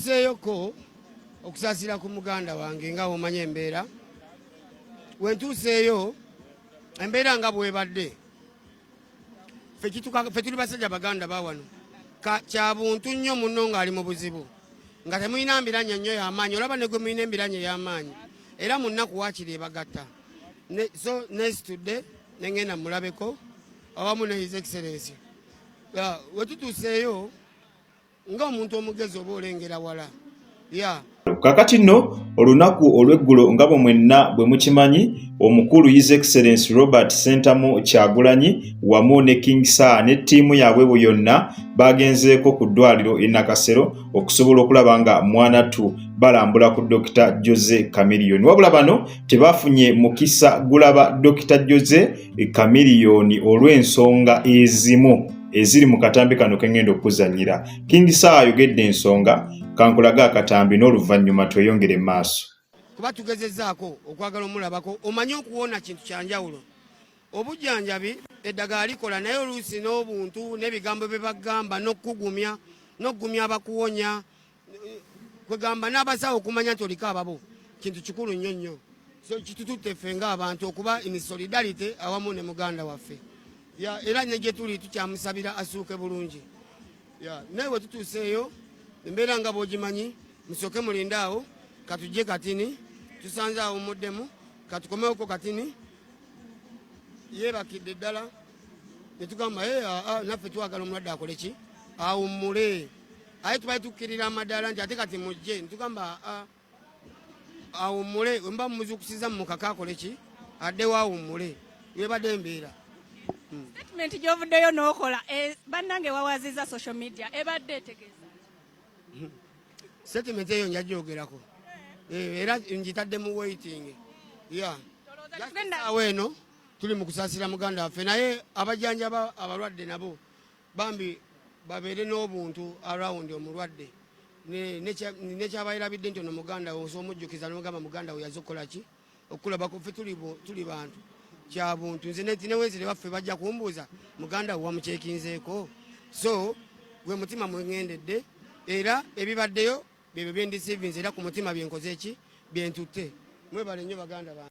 Ntuuseeyoko okusaasira ku muganda wange nga bw'omanyi embeera. Wentuuseeyo, embeera nga bwebadde, ffe tuli basajja baganda bawano, kya buntu nnyo muno ng'ali mu buzibu nga temulina mbiranye nnyo y'amaanyi, olaba ne gwe mulina embiranye ey'amaanyi era mu nnaku waakiri ebagatta. So nesitudde nengenda mulabeko awamu ne His Excellence. Wetutuuseeyo, ng'omuntu omugezi oba olengera wala ya. Kakati nno olunaku olw'eggulo, nga bwe mwenna bwe mukimanyi, omukulu His Excellence Robert Sentamu Kyagulanyi wamu ne King Saha ne ttiimu yaabwe bwe yonna bagenzeeko ku ddwaliro e Nakasero okusobola okulaba nga mwanattu balambula ku Dr Jose Chameleone. Wabula bano tebafunye mukisa gulaba Dr Jose Chameleone olw'ensonga ezimu eziri mu katambi kano kengenda okuzannyira. King Saha ayogedde ensonga, kankulaga akatambi n'oluvannyuma tweyongere mu maaso. Kuba tugezezzaako okwagala omulabako, omanye okuwona kintu kyanjawulo. Obujjanjabi, eddagala likola, naye oluusi n'obuntu n'ebigambo bye bagamba n'okukugumya n'okugumya abakuwonya, kwegamba n'abasawo okumanya nti oliko ababo, kintu kikulu nnyo nnyo. So kitututte ffe ng'abantu okuba in solidarity awamu ne muganda waffe. Ya, era ne gye tuli tukyamusabira asuuke bulungi. Ya, naye we tutuuseeyo, embeera nga bw'ogimanyi, musooke mulinde awo katujje katini, tusanze awummuddemu, katukomewoko katini, yeebakidde ddala ne tugamba, "Hey, naffe twagala omulwadde akole ki, awummule." Aye tubali tukkirira amadaala nti ate kati mujje, netugamba, "Awummule, wemba mumuzuukusiza mumukaka akole ki, addewo awummule." Yebadde embeera. Statement gy'ovuddeyo n'okola, bannange, wawaziza social media, ebadde etegeeza? Statement eyo njagyogerako, era ngitadde mu waiting ya awo. Eno tuli mu kusaasira muganda waffe, naye abajjanjaba abalwadde nabo bambi babeere n'obuntu around omulwadde. Nekyabayerabidde nti ono muganda we, osobola omujjukiza nomugamba muganda we yaze okukola ki, okulabako. Ffe tuli bantu, kya buntu. Nze newenzire baffe bajja kumbuuza muganda we wamucekinzeeko. So gwe mutima mweŋŋendedde, era ebibaddeyo byebyo byendisiivinze, era ku mutima byenkoze ki, byentutte. Mwebale nnyo, baganda bange.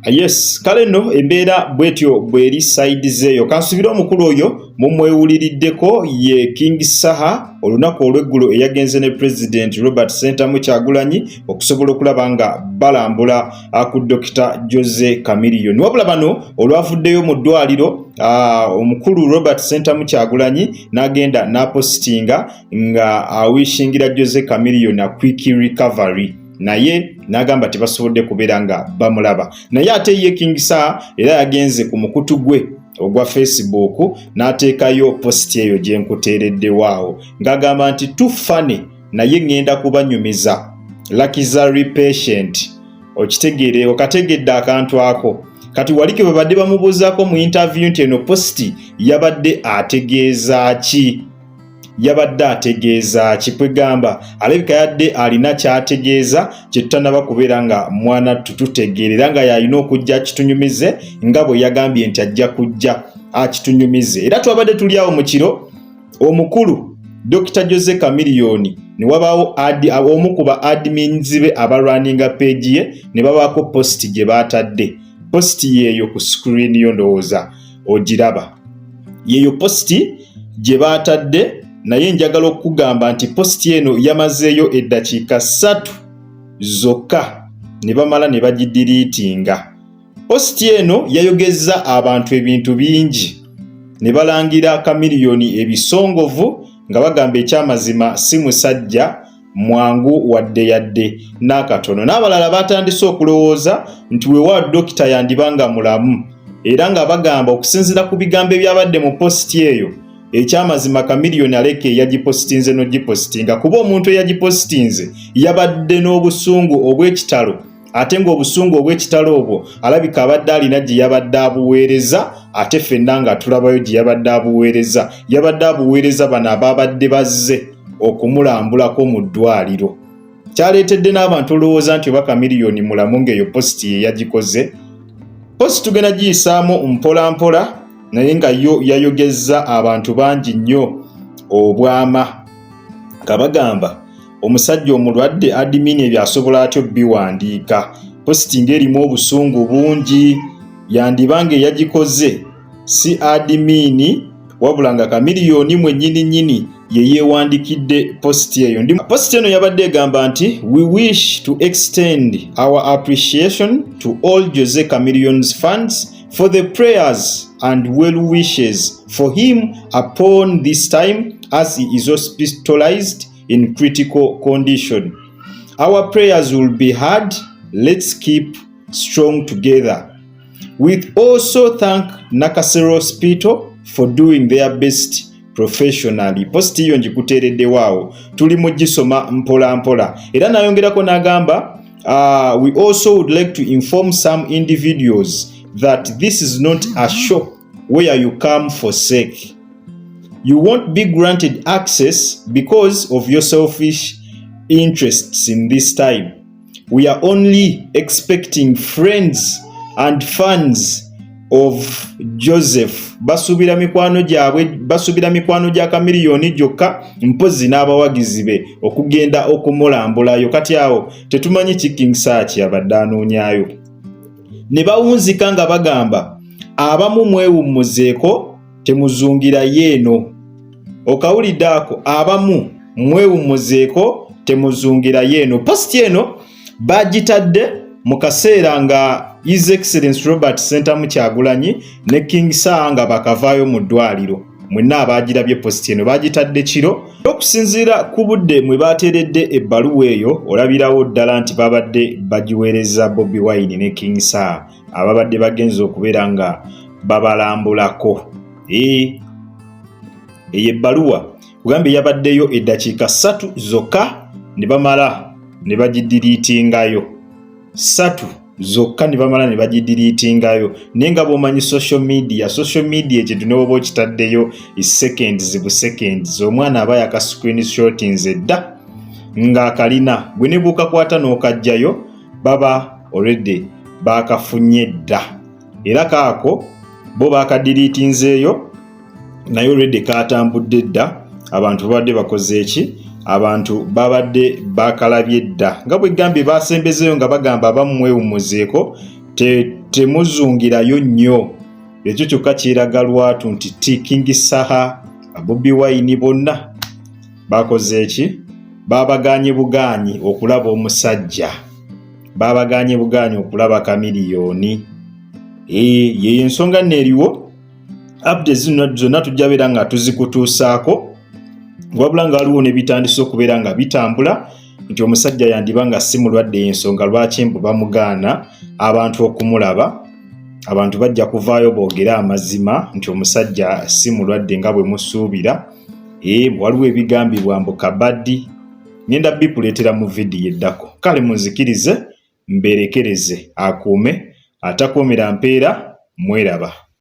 Yes, kale nno embeera bwetyo bweri side zeeyo. Kansubire omukulu oyo mumwewuliriddeko, ye King Saha, olunaku olw'eggulo eyagenze ne President Robert Sentamu Kyagulanyi okusobola okulaba nga balambula ku Dr Jose Chameleone. Wabula bano olwavuddeyo mu ddwaliro, omukulu Robert Sentamu Kyagulanyi n'agenda n'apositinga nga awishingira Jose Chameleone a quick recovery, naye n'agamba tebasobodde kubeera nga bamulaba. Naye ate ye King Saha era yagenze ku mukutu gwe ogwa Facebook n'ateekayo positi eyo gye nkuteereddewaawo ng'agamba nti tufane, naye ŋŋenda kubanyumiza luxury patient. Okitegeere, okategedde akantu ako. Kati wali ke babadde bamubuuzaako mu interview nti eno positi yabadde ategeeza ki, yabadde ategeeza ki? Kwegamba alabika yadde alina kyategeeza kyetutanaba kubeera nga mwana tututegeera, era nga yalina okujja kitunyumize nga bwe yagambye nti ajja kujja akitunyumize. Era twabadde tuli awo mu kiro, omukulu Dr Jose Chameleone ne wabaawo omu ku ba admins be abalwaninga page ye, ne babaako post gye baatadde. Post yeeyo ku screen yo, ndowooza ogiraba, yeeyo post gye baatadde. Naye njagala okukugamba nti post eno yamazeeyo eddakiika 3 zokka ne bamala ne bagidiriitinga. Post eno yayogezza abantu ebintu bingi, ne balangira Chameleone ebisongovu nga bagamba ekyamazima si musajja mwangu wadde yadde n'akatono. N'abalala batandise okulowooza nti wewa dokita yandiba nga mulamu, era nga bagamba okusinziira ku bigambo ebyabadde mu post eyo, ekyamazima Chameleone aleke eyagipositinze n'ogipositinga, kuba omuntu eyagipositinze yabadde n'obusungu obw'ekitalo, ate ng'obusungu obw'ekitalo obwo alabika abadde alina gye yabadde abuweereza, ate ffenna nga tulabayo gye yabadde abuweereza. Yabadde abuweereza bano ababadde bazze okumulambulako mu ddwaliro. Kyaleetedde n'abantu olowooza nti oba Chameleone mulamu ng'eyo post ye yagikoze. Post tugenda giyisaamu mpola mpola, naye nga yo yayogezza abantu bangi nnyo obwama nga bagamba Omusajja omulwadde admin ebyo asobola atya obiwandiika? Positi ng'erimu obusungu bungi, yandiba nga eyagikoze si admin wabula nga Chameleone mwennyini nnyini ye yeewandikidde positi eyo. Positi eno yabadde egamba nti, "We wish to extend our appreciation to all Jose Chameleone's fans for the prayers and well wishes for him upon this time as he is hospitalized in critical condition. Our prayers will be heard. Let's keep strong together. We also thank Nakasero Hospital for doing their best professionally." Positi iyo ngikuteereddewo awo, tuli mu gisoma mpola mpola. Era nayongerako n'agamba, "We also would like to inform some individuals that this is not a shop where you come for sake. You won't be granted access because of your selfish interests in this time. We are only expecting friends and fans of Joseph." Basuubira mikwano gyabwe, basuubira mikwano gya Chameleone gyokka, mpozzi n'abawagizi be okugenda okumulambulayo. Kati awo tetumanyi ki King Saha abadde anoonyaayo. Ne bawunzika nga bagamba, abamu mwewummuzeeko, temuzungirayo eno. Okawulidde ako? Abamu mwewummuzeeko, temuzungirayo eno. Positi eno bagitadde mu kaseera nga His Excellence Robert Sentamu Kyagulanyi ne King Saha nga bakavaayo mu ddwaliro. Mwenna abaagirabye, positi eno bagitadde kiro. Okusinziira ku budde mwe bateeredde ebbaluwa eyo, olabirawo ddala nti babadde bagiweereza Bobi Wine ne King Saha ababadde bagenza okubeera nga babalambulako. Eyo ebbaluwa kugambye yabaddeyo eddakiika 3 zokka ne bamala ne bagidiriitingayo. 3 zokka ne bamala ne bagidiriitingayo. Naye nga bw'omanyi social media, social media ekintu ne bwoba okitaddeyo seconds bu seconds, omwana aba yaka screenshotinze dda ng'akalina. Gwe ne bw'okakwata n'okajjayo, baba already baakafunye dda. Era kaako bo baakadiriitinzeeyo, naye already katambudde dda. Abantu babadde bakoze eki? Abantu babadde bakalabye dda. Nga bwe gambye, basembezeeyo nga bagamba abamu mwewummuzeeko, temuzungirayo nnyo. Ekyo kyokka kyeraga lwatu nti ti King Saha, Bobi Wine bonna bakoze eki? Babaganye bugaanyi okulaba omusajja, babaganye bugaanyi okulaba Chameleone. Yeyo ensonga nno eriwo. Updates zino zonna tujja beera nga tuzikutuusaako, wabula nga waliwo nebitandise okubeera nga bitambula nti omusajja yandiba nga si mulwadde, ensonga lwaki mbu bamugaana abantu okumulaba. Abantu bajja kuvaayo boogere amazima nti omusajja si mulwadde nga bwe musuubira. Waliwo ebigambibwa mbu kabaddi. Ngenda bikuleetera mu vidiyo eddako. Kale munzikirize mberekereze, akuume atakuumira mpeera. Mweraba.